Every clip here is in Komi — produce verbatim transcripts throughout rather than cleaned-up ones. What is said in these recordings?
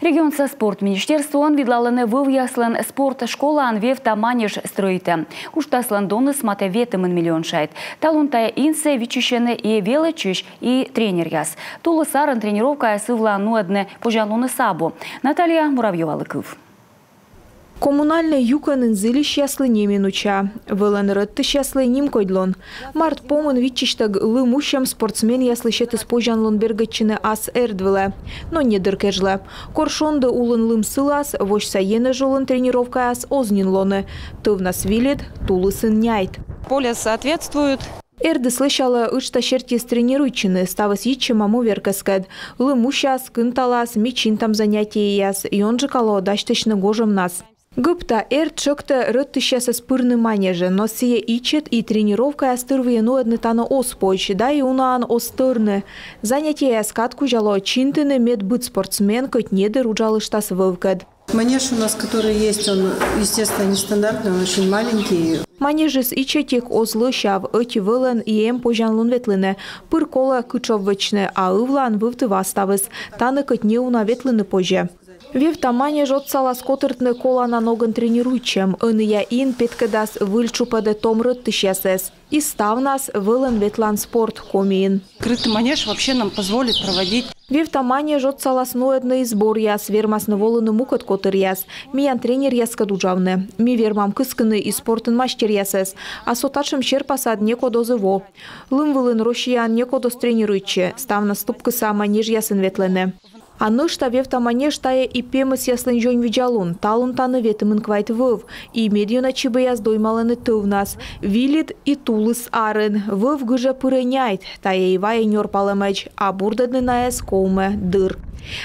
Регионса спорт министерствоын видлалӧны вӧвъяслӧн спорт школаын вевта манеж стрӧитӧм. Уджтаслӧн доныс матӧ ветымын миллион шайт. Талун тайӧ инсӧ виччысьӧны и велӧдчысь, и тренеръяс. Тулыс арын тренировкаяс ывлаын нуӧдны позянлуныс абу. Наталья Муравьёвалы кыв. Коммунальнӧй юкӧнын зільысьяслы немин уча. Вӧлӧн рӧттысьяслы нимкодь лун. Март помын виччысьтӧг лым усьӧм спортсменъяслы сетіс позянлун бергӧдчыны ас эрд вылӧ. Но недыр кежлӧ. Кор шонді улын лым сылас, восьса енэж улын тренировкаяс оз нин лоны. Тӧвнас вильыд, тулысын няйт. Поле соответствует. Эрдыс лӧсялӧ ыджда сертиыс тренируйтчыны, ставыс йитчӧма му веркӧскӧд. Лым усяс, кынталас, ми чинтам занятиеяс, ёнджыка лоӧ дасьтысьны гожӧмнас. Гыпта эрд тшӧктӧ рӧттысьясӧс пырны манежӧ, но сійӧ ичӧт, и тренировкаяс тырвыйӧ нуӧдны тані оз позь, да и унаӧн оз тӧрны. Занятиеяс кад кузя лоӧ чинтыны, мед быд спортсмен кӧть недыр уджалыштас вӧвкӧд. Манеж у нас, который есть, он, естественно, нестандартный, он очень маленький. Манежыс ичӧтик, оз лӧсяв, ӧти вӧлӧн и эм позянлун ветлыны. Пыр колӧ кытшов вӧчны, а ывлаын вывті ва ставыс. Тані кӧть неуна ветлыны позьӧ. Вевта манеж отсалас котыртны колана ногӧн тренируйтчӧм. Ӧнія ин петкӧдас выль тшупӧдӧ том рӧттысьясӧс. И ставнас вӧлӧн ветлан спорт Комиын. Крытый манеж вообще нам позволит проводить. Вевта манеж отсалас нуӧдны и сборъяс, вермасны волыны мукӧд котыръяс. Миян тренеръяскӧд уджавны. Ми вермам кыскыны и спортын мастеръясӧс. А со татшӧм серпасад некод оз и во. Лым вылын Россияын некод оз тренируйтчы. Ставнас тупкыса манежъясын ветлӧны. А нӧшта вевта манеж — тайӧ и пемӧсъяслӧн дзоньвидзалун. Талун тані ветымын квайт вӧв. И медъёна чибӧяс доймалӧны тӧвнас. Вильыд и тулыс арын. Вӧв гыжӧ пырӧ няйт. Тайӧ и вайӧ нёрпалӧмӧдз. А бурдӧдны найӧс ковмӧ дыр.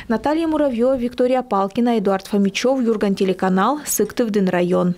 Наталья Муравьёва, Виктория Палкина, Эдуард Фомичёв, «Юрган» телеканал, Сыктывдін район.